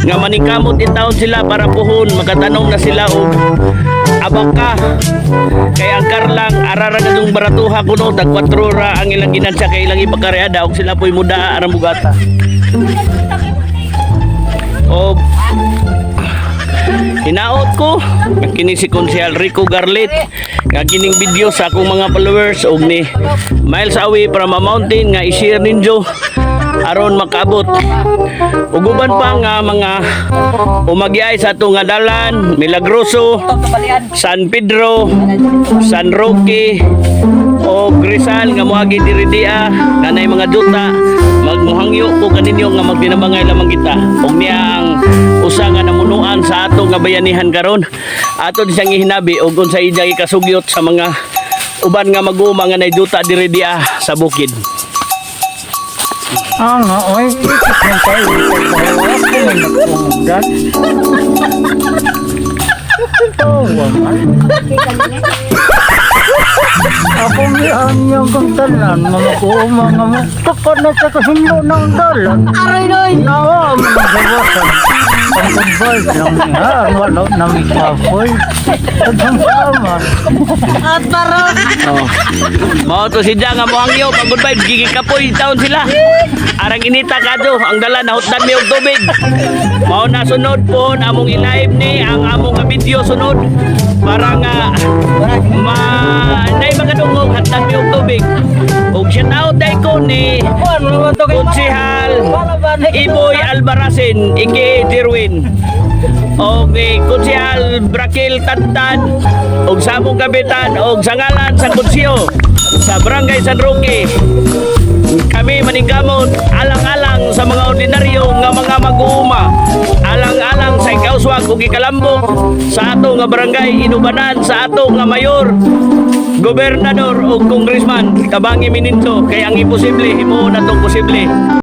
Nga maningkamot intawon sila para puhon makatanom na sila og abaka, kay ang karlang arara kadtong baratuha kuno, tag 4 ra ang ilang ginansya kay ilang ipakareada og sila po'y mudaa arang bugata. Og hinaot ko nga kini si Konsehal Rico Garlit, nga kining video sa akong mga followers og ni miles away from a mountain nga i-share ninyo aron makaabot ug uban pa nga mga umagyay sa ato nga dalan, Milagroso, San Pedro, San Roque o Rizal nga moagi diri dia nga nay mga duta. Magmuhangyo ko kaninyo nga magtinabangay lamang kita ug niya ang usa nga namunuan sa ato nga bayanihan karon. Ato di siyang ihinabi og unsa iyang ikasugyot sa mga uban nga mag-uuma nga nay duta diri dia sa bukid. Ah, nga, oy, ikot lang tayo. Pagbawas ko may nagpunggan. Tawa man. Ako mihan kong tanan, mga kuuma nga mo. Tapat na sa kahinlo ng dalan. Aray noy! Nawa, mga gawasan. Ang kumbay lang niya, wala na may kapoy. At sama. Oh. Mao to si Jang nga mohangyo pag good vibes, gigikapoy taon sila. Arang inita kadto ang dala, nahutdan mi og tubig. Mao na sunod po among i-live ni ang among nga video sunod para nga ma nay makadungog, hatdan mi og tubig. Og shout out day ko ni Konsehal Iboy Albaracin aka Jerwin og ni Konsehal Brakil Tantan og sa among kapitan og sa ngalan sa konseho sa Barangay San Roque, kami maningkamot alang-alang sa mga ordinaryo nga mga mag-uuma, alang-alang sa ikauswag ug ikalambok sa ato nga barangay, inubanan sa ato nga mayor, gobernador ug congressman. Tabangi mi ninyo kay ang imposible, himuon natong posible.